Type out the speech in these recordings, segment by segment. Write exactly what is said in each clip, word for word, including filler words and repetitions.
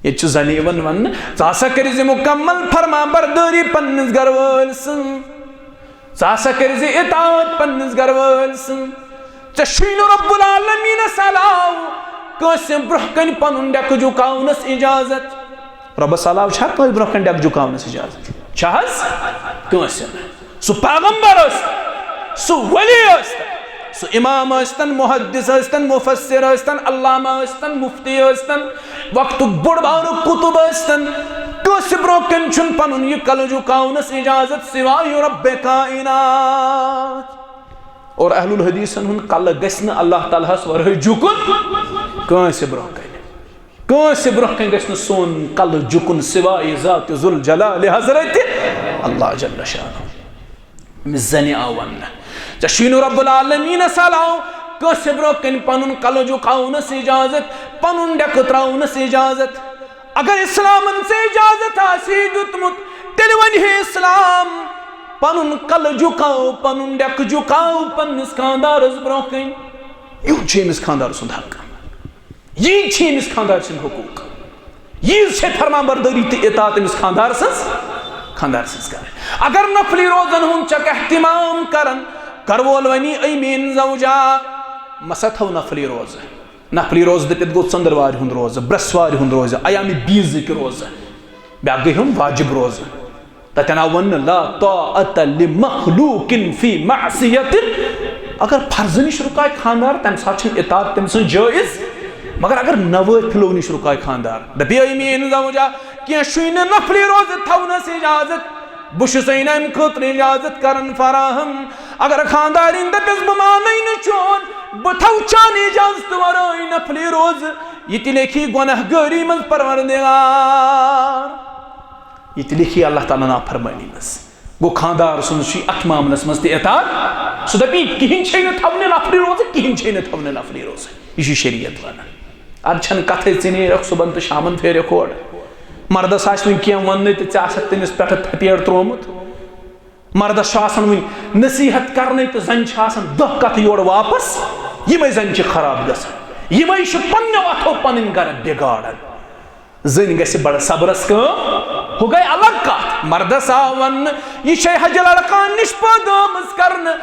ییٚتہِ چھُ زنہِ یِوان وننہٕ، ژٕ ہسا کٔرۍ زِ مُکمل فرما بردٲری پننِس گرٕ وٲلۍ سٕنٛز، ژٕ ہسا کٔرۍ زِ اطاعت پننِس گرٕ وٲلۍ سٕنٛز۔ ژےٚ چھُے نہٕ رب العالمیٖنس علاوٕ کٲنٛسہِ برٛونٛہہ کنہِ پنُن ڈیکہٕ جُکاونس اجازت۔ رۄبس علاوٕ چھا کٲنٛسہِ برٛونٛہہ کنہِ ڈیکہٕ جُکاونس اجازت؟ چھا حظ؟ کٲنٛسہِ نہٕ۔ سُہ پیغمبر ٲسۍ، سُہ ولی ٲسۍ، سُہ امام ٲسۍتن، محدث ٲسۍتن، مفسر ٲسۍتن، علامہ ٲسۍتن، مفتی ٲسۍتن، وقتُک بوٚڑ بارٕ قطب ٲسۍتن، کٲنٛسہِ برٛونٛہہ کنہِ چھُنہٕ پنُن یہِ کلہٕ جُکاونس اجازت سوائے رب کائنات۔ اور اہل الحدیثن ہُنٛد کلہٕ گژھِ نہٕ اللہ تعالیٰ ہس ورٲے جُکُن کٲنٛسہِ برٛونٛہہ کنہِ۔ کٲنٛسہِ برٛونٛہہ کنہِ گژھِ نہٕ سون کلہٕ جُکُن سوائے ذات ذوالجلال حضرت اللہ جل شانہ۔ أمِس زنہِ آو وننہٕ، ژےٚ چھُے نہٕ رب العالمیٖنس علاوٕ کٲنٛسہِ برٛونٛہہ کنہِ پنُن کلہٕ جُکاونس اجازت، پنُن ڈیکہٕ تراونس اجازت۔ اگر اسلامن ژےٚ اجازت آسہِ ہے دیُتمُت، تیٚلہِ ونہِ ہے اسلام، پنُن کلہٕ جُکاو، پنُن ڈیکہٕ جُکاو پننِس خاندارس برٛونٛہہ کنہِ۔ یہِ چھُ أمِس خاندار سُنٛد حق۔ یی چھِ أمِس خاندار سٕنٛدۍ حقوٗق۔ ییٖژ چھےٚ فرمان بردٲری تہٕ اطاعت أمِس خاندار سٕنٛز، خاندار سٕنٛز کرٕنۍ۔ اگر نفلی روزن ہُنٛد چھکھ اہتمام کران، گرٕ وول ونی، "اے میٲنۍ زوجا، مسا تھاو نفلی روزٕ۔" نفلی روزٕ دٔپِتھ گوٚو ژٔنٛدٕروارِ ہُنٛد روزٕ، برٛٮ۪سوارِ ہُنٛد روزٕ، ایام بیٖزٕکۍ روزٕ۔ بیٛاکھ گٔے ہُم واجب روزٕ۔ تتٮ۪ن آو وننہٕ، "لا طاعة لمخلوق فی معصیت۔" اگر فرضہٕ نِش رُکایہِ خاندار، تمہِ ساتہٕ چھنہٕ اطاعت تٔمۍ سٕنٛز جٲیز۔ مگر اگر نوٲفِلو نِش رُکایہِ خاندار، دپہِ، "اے میٲنۍ زوجا، کینٛہہ چھُے نہٕ نفلی روزٕ تھاونس اجازت، بہٕ چھُسے نہٕ امہِ خٲطرٕ اجازت کران فراہم۔" اگر خاندارِنۍ دپٮ۪س، "بہٕ مانے نہٕ چون، بہٕ تھاوٕ چانہِ اجازتہٕ ورٲے نفلی روزٕ"، یہِ تہِ لیکھی گۄناہ گٲری منٛز پروردگار۔ یہِ تہِ لیکھی اللہ تعالیٰ نافرمٲنی منٛز۔ گوٚو خاندار سُنٛد چھُ اتھ معاملس منٛز تہِ اطاعت۔ سُہ دپہِ، "کِہیٖنۍ چھے نہٕ تھاونہِ نفلی روزٕ، کِہیٖنۍ چھے نہٕ تھاونہِ نفلی روزٕ۔" یہِ چھُ شریعت ونان۔ ادٕ چھنہٕ کتھے، ژٕ نیرکھ صبحن تہٕ شامن پھیرکھ اورٕ۔ مردس آسہِ وۄنۍ کینٛہہ وننُے تہٕ ژےٚ آسکھ تٔمِس پٮ۪ٹھٕ تھپیڑ تروومُت۔ مردس چھُ آسان وۄنۍ نصیحت کرنٕے تہٕ زنہِ چھِ آسان دہ کتھٕ یورٕ واپس۔ یِمے زنہِ چھِ خراب گژھان، یِمے چھِ پننیو اتھو پنٕنۍ گرٕ بگاڑان۔ زٔنۍ گژھِ بڑٕ صبرس کٲم۔ ہُہ گٔے الگ کتھ، مردس آو وننہٕ، یہِ چھے حجہِ لڑکان نِش پٲدٕ آمٕژ کرنہٕ،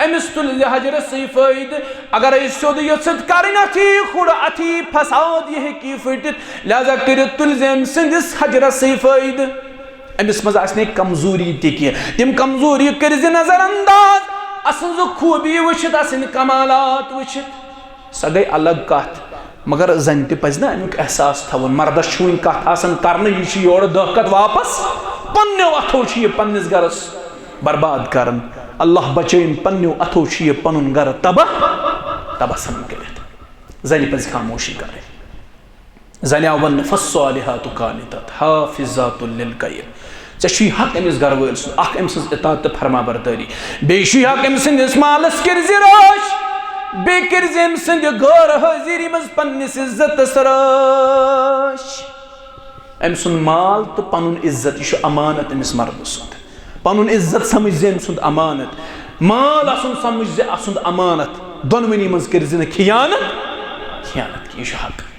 أمِس تُلۍ زِ حجہِ رسٕے فٲیدٕ۔ اگرے سیوٚد یژھتھ کرٕنۍ، اتھی کھُڑ، اتھی فساد، یہِ ہیٚکہِ پھٔٹِتھ، لہذا کٔرِتھ تُلۍ زِ أمۍ سٕنٛدِس حجہِ رسٕے فٲیدٕ۔ أمِس منٛز آسہِ نہٕ کمزوری تہِ کینٛہہ، تِم کمزوری کٔرۍ زِ نظر انداز، اسٕنٛز خوٗبی وٕچھِتھ، اسٕنٛدۍ کمالات وٕچھِتھ۔ سۄ گٔے الگ کتھ، مگر زنہِ تہِ پزِ نہ امیُک احساس تھاوُن۔ مردس چھُ وُنہِ کتھ آسان کرنہٕ، یہِ چھُ یورٕ دہ کتھ واپس، پننیو اتھو چھُ یہِ پننِس گرس برباد کران۔ اللہ بچٲیِن، پننیو اتھو چھُ یہِ پنُن گرٕ تباہ، تباہ ژھنان کٔرِتھ۔ زنہِ پزِ خاموشی کرٕنۍ۔ زنہِ آو وننہٕ، "فالصالحات قانتات حافظات للغیب۔" ژےٚ چھُے حق أمِس گرٕ وٲلۍ سُنٛد، اکھ أمۍ سٕنٛز اطاعت تہٕ فرما بردٲری۔ بیٚیہِ چھُے حق أمۍ سٕنٛدِس مالس کٔرۍ زِ رٲچھ، بیٚیہِ کٔرۍ زِ أمۍ سٕنٛدِ غٲر حٲضری منٛز پننِس عزتس رٲچھ۔ أمۍ سُنٛد مال تہٕ پنُن عزت، یہِ چھُ امانت أمِس مردٕ سُنٛد۔ پنُن عزت سمجھ زِ أمۍ سُنٛد امانت، مال آسُن سمجھ زِ اسُنٛد امانت۔ دۄنوٕنی منٛز کٔرۍ زِ نہٕ خیانت، خیانت کینٛہہ، یہِ چھُ حق۔